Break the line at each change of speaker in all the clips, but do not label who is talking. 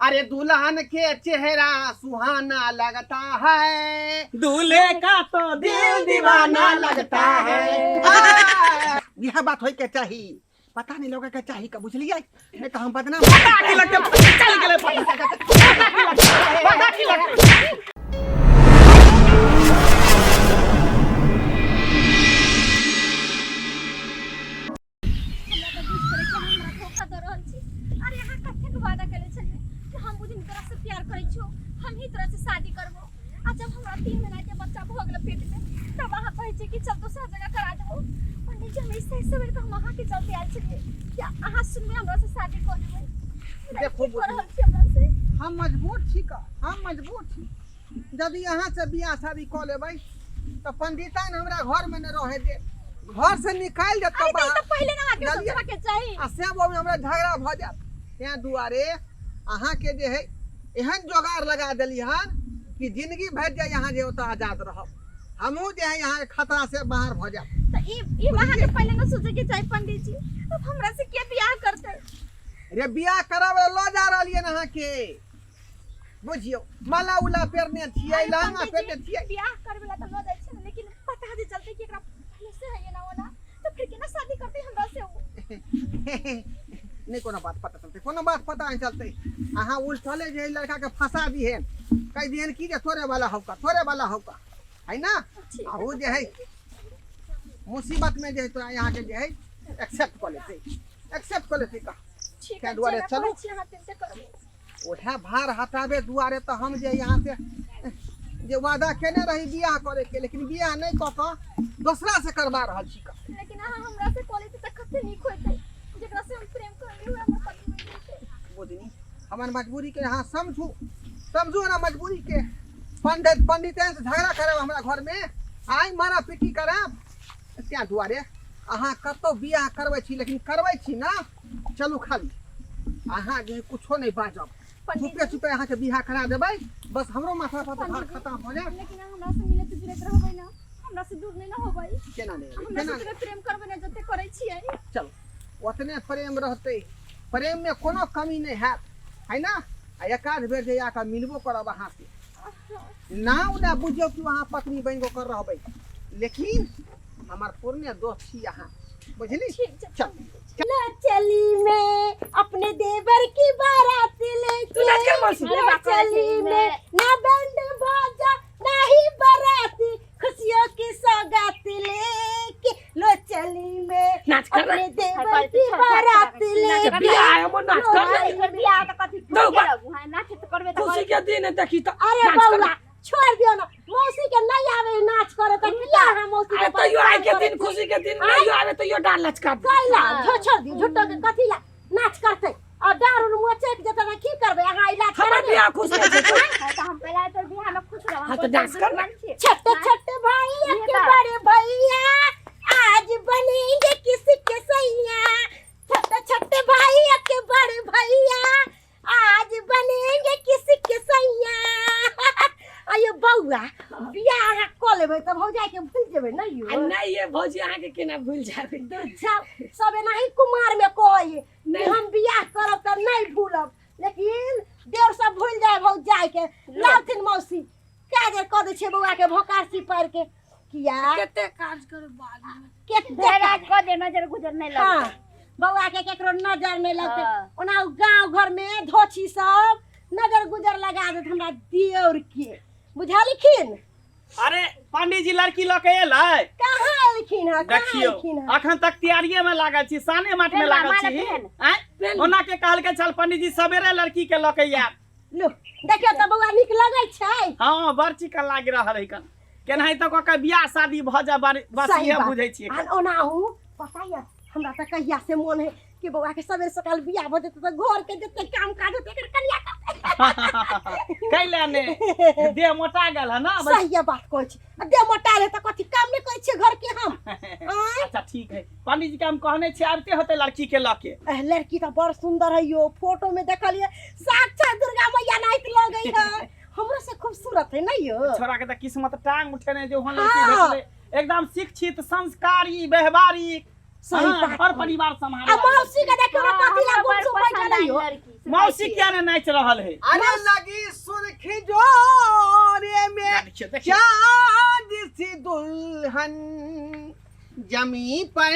अरे दुल्हन के चेहरा सुहाना लगता है,
दूल्हे का तो दिल दीवाना लगता है।
यह बात होय के चाही, पता नहीं लोग के चाही का, बुझलिए? नहीं तो हम बदनाम।
पता की लगते चल गेलै, पता की लगते, पता की लगते।
हमरा तऽ बुझि पड़ै कि अहाँ हमरा धोखा दऽ रहल छी। अरे अहाँ कतेक वादा केने छलियै कि हम बुझि तोरा से प्यार करै छियौ, हम ही तोरा से शादी करबो। आ जब हमरा 3 महीना के बच्चा भऽ गेल पेट में, तब अहाँ कहै छियै कि चल दोसरा जगह करा देबो। पंडित जी, हम ऐसे ऐसे बेर हम अहाँके चलते आयल छलियै कि अहाँ सुनबै हमरा से शादी कऽ लेबै।
देखो
की कऽ रहल छी हमरा से?
हम मजबूर छी का, हम मजबूर छी। यदि अहाँ से बियाह शादी कऽ लेबै तऽ पंडिताइन हमरा घर में नहि रहे दे, घर से निकालि देत।
अरे तऽ ई तऽ पहिले ना अहाँके
जानलियै?
सोचबाक चाही।
आ से ओहिमे हमरा झगड़ा भऽ जायत। तेँ दुआरे अहाँके जे है एहन जोगाड़ लगा देली हन कि जिंदगी भरि जे अहाँ जे ओतऽ आजाद रहब, हमहूँ जे है अहाँके खतरा से बाहर भऽ जायब।
तऽ ई अहाँके पहिले ना सोचैके चाही पंडित जी। अब हमरा से के बियाह करतै?
रे बियाह कराबै लऽ जा रहलियै अहाँके, बुझियौ माला उला पेरने छियै,
अरे
लहंगा
पंडित जी,
पेरने छियै।
बियाह करबे ला तऽ लऽ जाइ छै ने, लेकिन पता जे चलतै कि एकरा पहिले से है ना ओना, तऽ फिर केना शादी करतै हमरा से उ?
नहि कोनो बात पता चलतै, कोनो बात पता नहि चलतै। अहाँ उल्टले जे लड़का के फंसा दिहेन, कहि दिहेन कि जे तोरे वाला हौका, तोरे वाला हौका है ना।
ठीक।
आ उ जे है मुसीबत में जे है तोरा यहाँ के जे है एक्सेप्ट कऽ लेतै, एक्सेप्ट कऽ लेतै का।
ठीक
ताहि
है,
दुआरे
जेना
चलू।
कहै छी अहाँ तेनाहिते करबै।
उएह भार हटाबे दुआरे तऽ हम जे यहाँ से जे वादा केने रही बियाह करे के, लेकिन बियाह नहि कऽ कऽ दोसरा से करबा रहल छी का।
लेकिन अहाँ हमरा से कऽ लेते तऽ कते नीक होइतै। जेकरा से हम प्रेम करली हुए हमर पति बनि जैते।
बुझनी हमर मजबूरी के अहाँ समझू, समझू ना मजबूरी के। पंडित पंडित से झगड़ा करब हमरा घर में, आइ मारा पीटी करब। तेँ दुआरे अहाँ कतहु बियाह करबै छी, लेकिन करबै छी ना। चलू खाली अहाँ जे कुछो नहि बाजब,
पंडित
चुपे
जी।
चुपे अहाँके बियाह करा देबै, बस हमरो माथा पर भार
पंडित जी।
खतम भऽ जायत।
लेकिन अहाँ हमरा से मिलत जुलत रहबै ना, हमरा से दूर नहि ना होबै?
केना नहि हेबै?
हमरा
केना
से
नहि?
प्रेम करबै ना जते करै छियै?
चलू, ओतने प्रेम रहतै, प्रेम में कोनो कमी नहि हैत, है ना? आ एकाध बेर जे आके मिलबो करब अहाँ से, नाव ने बुझियौ कि अहाँ पत्नी बनि कऽ ओकर रहबै, लेकिन हमर पुरने दोस्त छी अहाँ, बुझली?
ठीक छै।
चल।
लो चली में अपने देवर की बारात लेके,
नाच कर मौसी।
लो चली में ना बैंड बाजा ना ही बारात, खुशियों की सौगात लेके, लो चली में
नाच कर
अपने देवर की बारात लेके।
बियाह है हमर, नाच कर
लो
ले।
बियाह तऽ कथी
दौ बा।
नाच तऽ करबे तऽ
खुशी के दिन है, देखी तऽ
अरे
नाच कर।
बौआ छोड़ दियो ना, मौसी के नहीं आवे नाच करे तऽ किया अहाँ मौसी के
अरे तैयो आइ के
परेशान
दिन
करै छी?
खुशी के दिन नहीं आवे तैयो डाल लचका दे।
कैला झो छोड़ दियो, झूठो के कथी ला नाच करते और दारू उरू मोचक जेतै तऽ की करबै अहाँ इलाज
हमर
करबै?
बियाह खुश है छै।
तऽ हम पहले तोर बियाह में खुश रहब।
हाँ, तऽ डांस कर ना।
छोटे छोटे भाई के बड़े भैया आज बनेंगे किसके सैया, छोटे छोटे भाई के बड़े भैया आज बनेंगे किसके सैया। अयो बौआ, बियाह अहाँ कऽ लेबै तऽ भौजाई के भूलि जेबै नै यौ?
आ नहीं ये भौजी, अहाँ के केना भूल जाबे?
अच्छा, सब एनाही कुमार में कहै कि
नहीं।
हम बियाह करब तऽ नहि भूलब, लेकिन देर सब भूलि जाय भौजाई के। लाउथिन मौसी, काज कऽ दै छियै बौआ के भोकासी पारि के। किया
कते काज करू बाद में?
कते
काज कऽ दे, नजर गुजर नहि
हाँ
लगतै।
बौआ के केकरो नजर नहि लगतै।
हाँ।
ओना उ गांव घर में धोछी सब नजर गुजर लगा देत हमरा देवर के, बुझलखिन?
अरे पंडित जी लड़की लऽ के एलै?
कहाँ एलखिन हँ, कहाँ
देखियौ
एलखिन हँ?
अखन तक तैयारिये में लागल छी, साने माट में
पेन
लागल
माला
छी।
पेन।
आँय, ओना के कहलकै छल पंडित जी सवेरे लड़की के लऽ के आयब।
लो देखियौ तऽ बौआ नीक लगै छै?
हाँ, बड़ चिकन लागि रहल है। कन केनाहितो कऽ के बियाह शादी भऽ जाय, बस
सही
इहे
बात।
बुझै छियै।
आ ओनाहु पता यऽ, हमरा तऽ कहिया से मोन है कि बौआ के सवेरे सकाल बियाह भऽ जेतै तऽ घर के जते काम काज होतै एकर कनिया करतै।
कैला ने देह मोटा गेल है ना?
सही बात कहै छी। आ देह मोटा रहे तऽ कथी काम नहि करै छियै घर के हम? आँय?
अच्छा ठीक है, पंडित जी के हम कहने छियै आबिते होतै लड़की के लऽ के।
एह, लड़की तऽ बड़ सुंदर है यो, फोटो में देखलियै साक्षात दुर्गा मैया नाइत लगै है, हमरो से खूबसूरत है नहीं यो?
छोरा के तऽ किस्मत टांग उठेने जे ओहन लड़की
हाँ।
भेटलै, एकदम शिक्षित, संस्कारी, व्यवहारिक।
सही
हाँ,
बात
घर
कहै।
परिवार सम्हारे
आ
वाली
मौसी के देखियौ ने
हाँ,
कथी ला
हमरा बड़
गुमसुम
पसंद
बैठल है
आयल
यो।
लड़की।
मौसी किया ने नाचि रहल है
अरे लगी सुर्खी जोरे में
देखियो देखियो
चांद सी दुल्हन जमी पर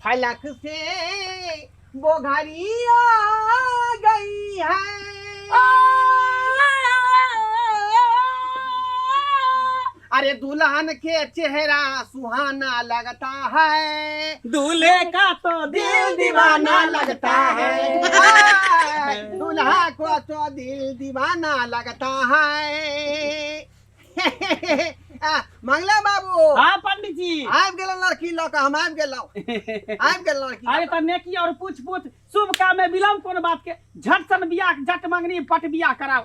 फलक से बोघरी आ गई है। अरे दुल्हन के चेहरा सुहाना लगता है,
दूल्हे का तो दिल दीवाना लगता है।
दूल्हा को तो दिल दीवाना लगता है। मंगला बाबू।
हाँ पंडित जी।
आबि गेल लड़की लऽ कऽ, हम आबि गेलहुँ, आबि गेल लड़की।
अरे तऽ नेकी और पूछ पूछ, शुभ काम में विलम्ब कोन बात के, झट सन बियाह, झट मंगनी पट बियाह कराओ।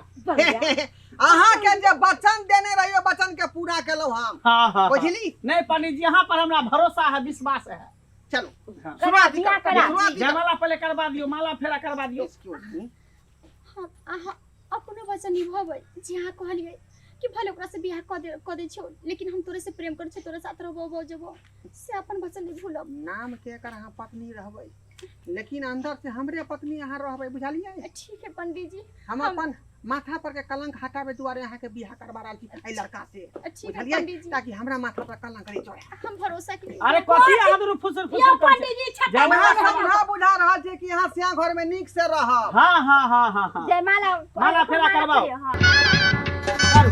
अहाँ के जे वचन देने रहियो, वचन के पूरा केलहुँ हम।
हाँ हाँ।
बुझली?
नहीं पंडित जी, यहाँ पर हमरा भरोसा है, विश्वास है।
चलू।
हाँ।
शुरुआत
बियाह
करू,
करा।
शुरुआत करू।
जयमाला पहले करवा दियो, माला फेरा करवा दियो।
Excuse me.
हम अहाँ अपनो वचन निभेबै जे अहाँ कहलियै कि भले ओकरा से बियाह कऽ दे कऽ दै छियौ, लेकिन हम तोरे से प्रेम करै छियौ, तोरे साथ रहबो बो जेबो, से अपन वचन नहि भूलब।
नाम के एकर अहाँ पत्नी रहबै, लेकिन अंदर से हमरे पत्नी अहाँ रहबै, बुझलियै?
ठीक है पंडित जी।
हम अपन माथा पर के कलंक हटावे दुआरे अहाँ के बियाह करवा रहल छी एहि लड़का से।
ठीक है
बुझलियै?
पंडित जी।
ताकि हमरा माथा पर कलंक नहीं चढ़े।
हम भरोसा के
अरे कथी अहाँ दुनू फुसुर
यौ
फुसुर करै छी?
पंडित जी, छत्ता
जयमाला
अहाँ समझा बुझा रहल छी कि अहाँ श्याम घर में नीक से रहब।
हाँ हाँ हाँ हाँ हाँ।
जयमाला
माला फेरा करवाओ।
हाँ।
करू।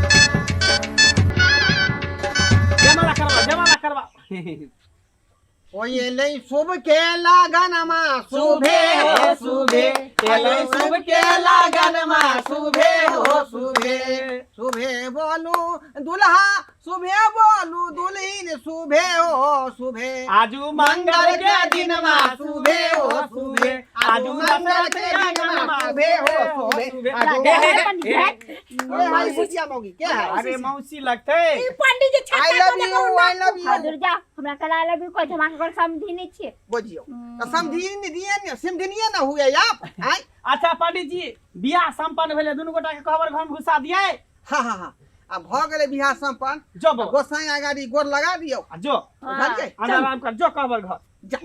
जयमाला करवाओ, जयमाला करवाओ।
ओए एलै शुभ के लगनमा
शुभे हो शुभे, एलै शुभ के लगनमा शुभे हो शुभे।
शुभे बोलू दुल्हा, शुभे बोलू दुल्हिन, शुभे हो शुभे।
आजू मंगल के दिनमा शुभे हो शुभे, आजू मंगल के दिनमा
शुभे हो शुभे। आजू
हे, हे,
पंडित
हे,
ए भाई बुचिया मौगी के है?
अरे मौसी लगते।
ई पंडित जी छत्ता
I love
को
you, I love
हाँ,
you.
दूर जा, हमरा कला I love you कहै छै, हमरा ककर समझी नहि छियै।
बुझियो तो समझी दिए ने, समझिए ना हुए आप आय।
अच्छा पंडित जी, बियाह संपन्न भेलै, दुनू गोटा के कहबर घर में घुसा दियै।
हाँ हाँ हाँ, आ भ गेलै बियाह संपन्न।
जो बौआ।
गोसाई अगाडि गोर लगा दियौ।
आ जो।
बुझलियै?
आराम आराम कर, जो कहबर घर।
जा।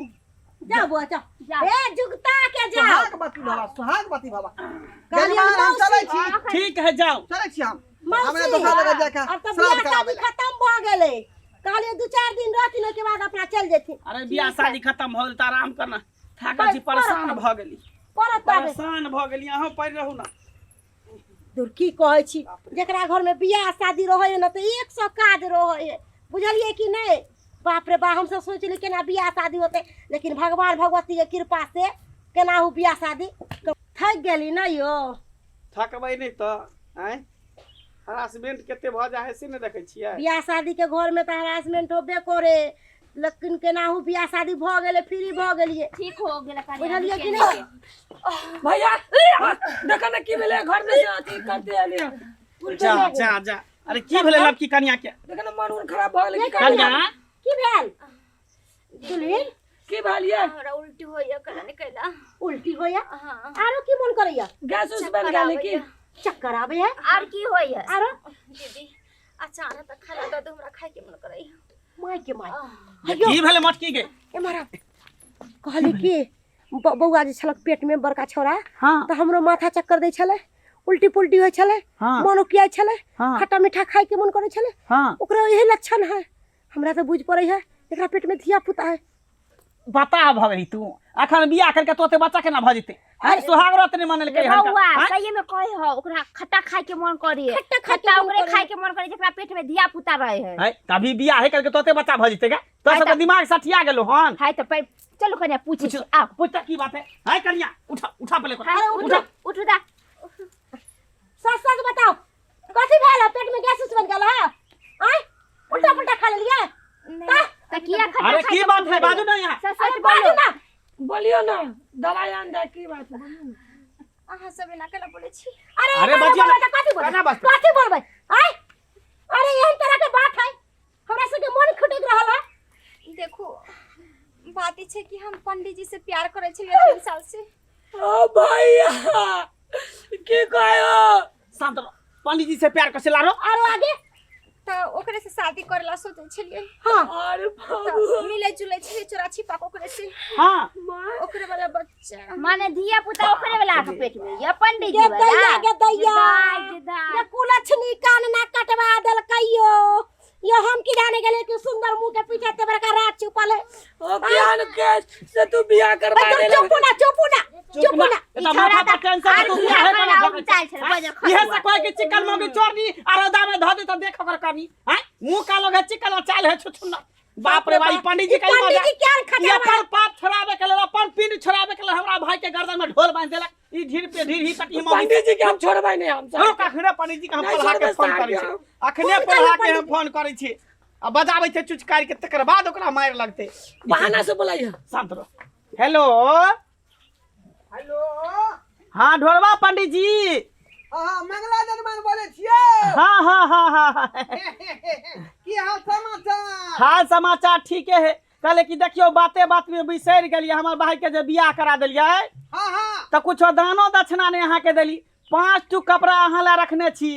जाओ बुआ, जाओ।
जाओ।
ए जुगता के जाओ।
सोहागवती बाबा, सोहागवती बाबा।
कहलियै
जयमाला हम
मौसी।
चलै छी।
ठीक है, जाओ।
चलै छी हम।
मौसी,
हमरा दोसर जगह जाके
अब तऽ
श्राद्ध
बियाह शादी
कराबै लए।
खत्म भऽ गेलै, कहलियै 2-4 दिन रहथिन, ओहिके बाद अपना चलि जेथिन।
अरे बियाह शादी खत्म भऽ गेल तऽ आराम करना, थाकल छी,
बस,
परेशान
परत।
भऽ गेली।
परत आबै।
परेशान भऽ गेली, अहाँ पड़ि रहू ना।
दूर की कहै छी, जकरा घरमे बियाह शादी रहै है ने तऽ 100 काज रहै है, बुझलियै कि नहि? बाप रे बाप, हमसब सोचली केना बियाह शादी होतै, लेकिन भगवान भगवती के कृपा से केना हो बियाह शादी। थकि गेली ने यौ?
थकबै नहि तऽ आँय, हरासमेंट कते भऽ जाइ है से नहि देखै छियै?
बियाह शादी के घर में तऽ हरासमेंट होबे करे, लेकिन केनाहु बियाह शादी भऽ गेलै, फ्री भऽ गेलियै।
ठीक हो गेल।
बुझलियै कि नहि?
भैया देखा ना की भेलै घर में से अथी करते एलियै।
जा जा जा, अरे की भेलै लड़की कनिया के?
देखा ना मन उन खराब भऽ गेलै, की करबै?
कनिया
की भेल दुल्हिन?
की भेल ये?
हमरा उल्टी होइया, कला ने कैला।
उल्टी होइया?
हाँ।
आरो की मन करैया?
गैस उस बन गेलै की?
चक्कर आबैया।
आर की होइया?
आरो?
दीदी, अचार त खाना दऽ दू, हमरा खाय के मन करैया।
माय के my.
की भेलै मटकी के?
ए मारा, कहली कि बौआ जे छलक पेट में बड़का छोरा,
हाँ,
तऽ हमरो माथा चक्कर दै छलै, उल्टी पुल्टी होइ छलै,
हाँ,
मन ओकियाइ छलै,
हाँ,
खट्टा मीठा खाय के मन करै छलै।
हाँ,
ओकरा यही लक्षण है। हमरा तऽ बुझि पड़ै है एकरा पेट में धिया पुता है।
बता भऽ गेली तू, अखन बियाह करके तोते बच्चा केना भऽ जेतै? अरे सुहाग रत नहि मनेलकै
रे
हनका।
बौआ,
आँय?
सही में कहे हो, ओकरा खट्टा खाय के मन करे।
खट्टा खाय के
खट्टा
मन
ओकरे
करे।
खाय के मन करे जेकरा पेट में धिया पुता रहे है।
है, त अभी बियाह है करके तोते बच्चा भऽ जेतै गे? तोरा
है
सबके
त-
दिमाग सठिया गेलो हन।
हाय त पै चलू कनिया पूछै
पूछ
छी, आउ।
पूछ त की बात है। है कनिया, उठा उठा पहले।
हाय,
उठा।
उठू उठू दा।
सच सच बताओ, कथी भेल है? पेट में गैस उस बन गेल है? आँय, उल्टा पुल्टा खा लेलियै?
नहीं त किया खट्टा
अरे
खाय
की
के
बात
मन
है,
करे?
बाजू ना यहाँ।
सच
अरे
सच
बाजू
बोलो
ना।
बोलियो ना, दवाई आन दे, की बात है? बोलियो ना।
अहाँ सब एना केना बोलै छी?
अरे
अरे
एना
बजियो
बोलबै
ना।
तऽ कथी बोलबै?
केना बजतै?
कथी बोलबै? आँय, अरे एहन तरह के बात है, हमरा सबके मन खटकि रहल है।
देखो, बात ई छै कि हम पंडित जी से प्यार करै छलियै 3 साल से।
ओ भैया की कहो?
शांत रहो, पंडित जी से प्यार कर से लारो।
आरो आगे?
तऽ ओकरे से शादी करे ला सोचै छलियै।
हाँ।
अरे
तऽ
बाबू,
मिलै जुलै छलियै चोरा छिपा कऽ ओकरे से।
हाँ।
ओकरे वाला बच्चा।
माने धिया पुता ओकरे वाला के पेट में ये पंडित जी
गे
वाला।
दैया, गे दैया।
दाइ, गे दाइ।
ये कुलक्षणी कान ना कटवा देलकैयो। यो हम की जाने गेले कि सुंदर मुंह के पीछे ते बड़का राज छुपल है।
ओ ज्ञान के से तू बियाह करवा
अरे
देले।
चुप ना, चुप ना, चुप ना।
एता माथा पर टेंशन
आर
तो
बियाह
बियाह
वाला
वाला
उमताल छल, बजर खसुआ।
इहे से कहे कि चिकन मौगी चोरनी आ रौदा में धऽ दे त देख ओकर कमी हैं, मुंह कालो है, चिकन और चाल है छुछुन्ना। बाप रे भाई, पंडित जी का
पंडित जी क्या
ई
खतरा
अपन पाप छोड़ावे के लेल, अपन पिंड छोड़ावे के लेल हमरा भाई के गर्दन में ढोल बांध देलक। ई ढीर पे ढीर ही पटी मौगी।
पंडित जी के हम छोड़बै नहीं हम सब।
रुक, अखने पंडित जी के हम
नहीं
पढ़ा के
छोड़बै,
फोन
सार
करै छी।
के।
अखने
फोन
पढ़ा
करियौ
के हम
पंडित
फोन करै छी आ बजाबै छै चुचकारी के, तकर बाद ओकरा मारि लगतै।
बहाना से बोलाइए।
शांत रहो। हेलो।
हेलो।
हाँ ढोरबा पंडित जी।
हाँ, मंगला जजमान बोलै छियै।
हाँ हाँ हाँ हाँ हाँ।
की हाल समाचार?
हाल समाचार ठीके है। कहले कि देखियो बाते बात में बिसरि गेलियै, हमर भाई के जे बियाह करा देलियै।
हाँ हाँ।
तऽ कुछो दानो दक्षिणा नहि अहाँके देली। 5 टू कपड़ा अहाँ ला रखने छी।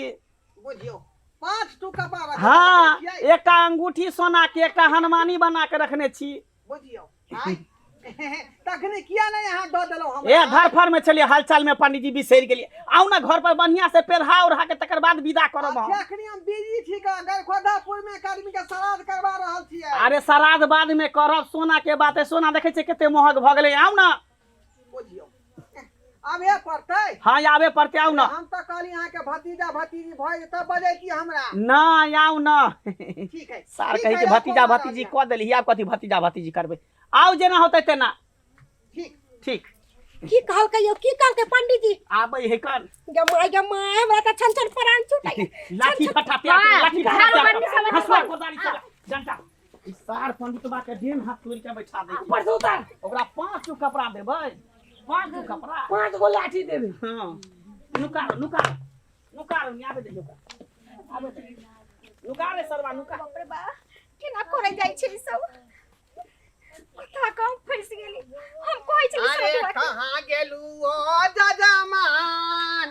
बुझियौ, 5 टू कपड़ा रखने
हाँ
छियै।
एकटा अंगूठी सोना के, एकटा हनुमानी बना के रखने छी।
बुझियौ, आँय? तखने किया नहीं अहाँ दऽ देलहुँ हमरा?
ए धरफड़ में चलिए, हालचाल में पंडित जी बिसरि गेलियै। आउ ने घर पर बढ़िया से पेन्हा ओढ़ा के तकर बाद विदा करब हम।
अच्छा, अखनी हम बिजी छी गरखोदापुर में एक आदमी के श्राद्ध करवा रहल छियै।
अरे श्राद्ध बाद में करब, सोना के बात है। सोना देखै छियै कते महग भऽ गेलै। आउ ने।
बुझियौ, आबे पड़तै।
हाँ आबे पड़तै, आउ ने।
हम तऽ कहली अहाँके भतीजा भतीजी भऽ जेतै तब बजैती हमरा।
नहि आउ ने।
ठीक है।
सार
ठीक
कहै
है,
कि
आब
भतीजा
फोन
भतीजी
कऽ
कऽ देली, आब कथी भतीजा भतीजी करबै। आउ जेना होतै तेना।
ठीक।
ठीक।
की कहलकै यौ, की कहलकै पंडित जी?
आबै है कन।
गे my, गे my, हमरा तऽ छन छन प्राण छूटै।
लाठी फटा त्याग,
हाँ,
लाठी फटा
झाड़ू
त्याग।
बन्नी सब
हसुआ कोदारी सब डंटा। ई सार पंडितबा के डेन हाथ तोड़ि के बैठा दै।
ऊपर से उतार।
ओकरा 5 गो कपड़ा देबै, 5 गो कपड़ा,
5 गो लाठी देबै।
हाँ नुका नुका नुका, आबे दे, नुका आबे दे, नुका रे सरवा नुका।
बाप रे बा, केना करे जाइ छै ई सब? कथा कम फंसि गेली। हम कहै छली
अरे
सरवा के।
कहाँ गेलू ओ जजमान?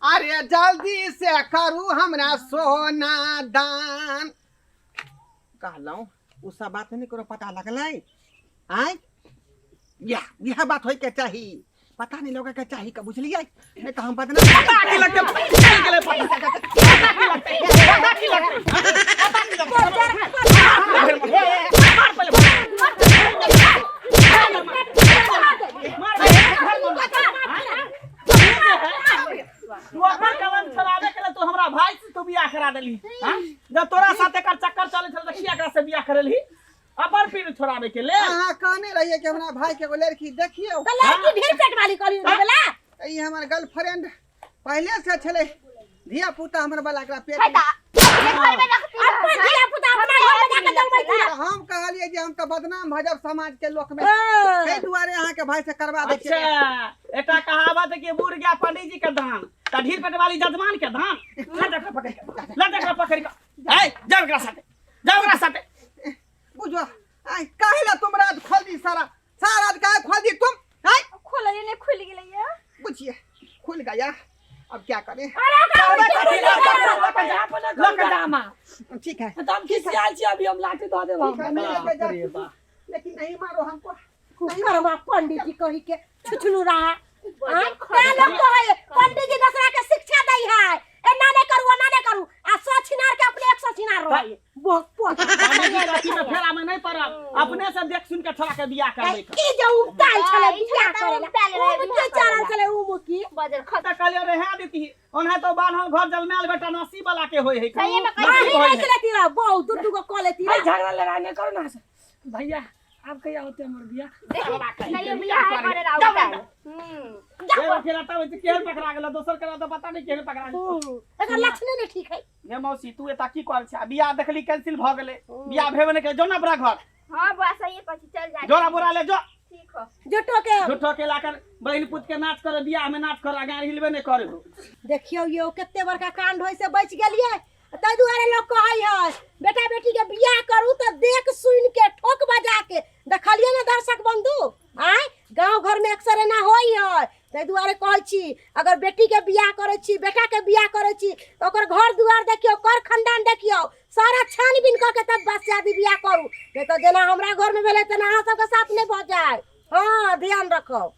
अरे जल्दी से करू हमरा सोना दान। कहलहुँ ओ सब बात नहि करो, पता लगलै? आँय, इएह इएह बात होइके चाही, पता नहीं लगे के चाही का, बुझलियै? नहीं तो हम बदनाम।
पता की लगतै? चलि गेलै पता। पता की लगतै? पता की लगतै? पता की लगतै? मार पहिले, मार पहिले। तू अपन कलम छोड़ाबे के लेल तू हमरा भाई से तू बियाह करा देली। हाँ? जब तोरा साथे एकर चक्कर चलै छल तऽ किया एकरा से बियाह करेलही? अपन पीर छोड़ाबे के लेल।
अहाँ कहने रहियै कि हमरा भाई के एगो लड़की देखियौ।
तऽ लड़की ढेर पेट वाली कहली बोला।
ई हमर गर्लफ्रेंड पहिले से छलै, धिया पुता हमर वाला एकरा पेट
है
में।
तऽ अपने घर में रखती ना।
अपन धिया पुता अपना घर में जाके जलबै छी।
तऽ हम कहलियै जे हम तऽ बदनाम भऽ जायब समाज के लोक में,
हाँ।
ताहि दुआरे अहाँके भाई से करवा दै छियै।
अच्छा एकटा कहावत है कि बूढ़ गया पंडित जी के दान, तऽ ढीर पेट वाली जजमान के दान। ले देखरा पकड़ के, ले देखरा पकड़ के, ए जाओ एकरा साथे, जाओ एकरा साथे।
बुझो आइ काहे ला तुम राज खोल दी? सारा सारा राज काहे खोल दी तुम? आइ
खोललियै नहि, खुलि गेलैया।
बुझिए खुल गया, अब क्या करें? ठीक है।
तऽ हम खिसियाल छी, अभी हम लाठी दऽ देब।
ठीक है, मैं लेके जाती हूँ, लेकिन नहीं मारो हमको।
करवा पंडित जी कही के छुछुनु रहा। हाँ? तें लोग कहै पंडित जी दोसरा के शिक्षा दै है, एना नहि करू, ओना नहि करू, आ 100 छिनार के अपने 100 छिनार रहै बहुत पोत।
पंडित जी के अथी में फेरा में नहीं पड़ब, अपने से देख सुन के छोड़ा के बियाह करबै।
ई जे उमताल छलै
ई
बियाह
छलै
करै ला,
उमताल रहै
उ
बियाह
के चढ़ल
करै ला।
छलै उ मुकी।
बजर खत।
तऽ कहलियै रहे देती, ओना तो बान्हल घर जलमायल बेटा नसीब वाला के होय है।
सही में कहै
अहीं
नसीब होय
नहि
है।
छलै तीरा बहुत दू दू गो कऽ लेती।
अरे झगड़ा लड़ाई नहीं करो ना भैया, आब कहिया होते हमर बियाह?
कहियो बियाह करे ला उतार।
एगो खेला तब होइ छै, केहन पकड़ा गेल दोसर केला तऽ पता नहि केहन पकड़ा गेल।
एकर लक्षणे नहि ठीक है।
गे मौसी, तू एता की करै छै? बियाह देखली कैंसिल भऽ गेलै, बियाह भेबे नहि केलै। जो ने अपना घर।
हाँ बुआ, सही कहै छी, चल जा।
जोड़ा बोरा ले जो।
ठीक हो।
झूठो के
झूठो के लाकर बहिन पुत के नाच करे, बियाह में नाच करे, आगाँ हिलबे नहि करे हो।
देखियौ यौ, कते बड़का कांड होय से बचि गेलियै। ताहि दुआरे लोक कहै है बेटा बेटी के बियाह करू तऽ देख सुनि के, ठोक बजा के। देखलियै ने दर्शक बंधु, आँय गाँव घर में अक्सर एना होय है। ताहि दुआरे कहै छी, अगर बेटीके बियाह करै छी, बेटाके बियाह करै छी, तऽ ओकर घर दुआर देखियौ, कर खानदान देखियौ, सारा छानबीन कऽ के तब बस शादी बियाह करू, नहि तऽ जेना हमरा घरमे भेलै तेना अहाँ सबके साथ नहि भऽ जाय। हँ, ध्यान रखब।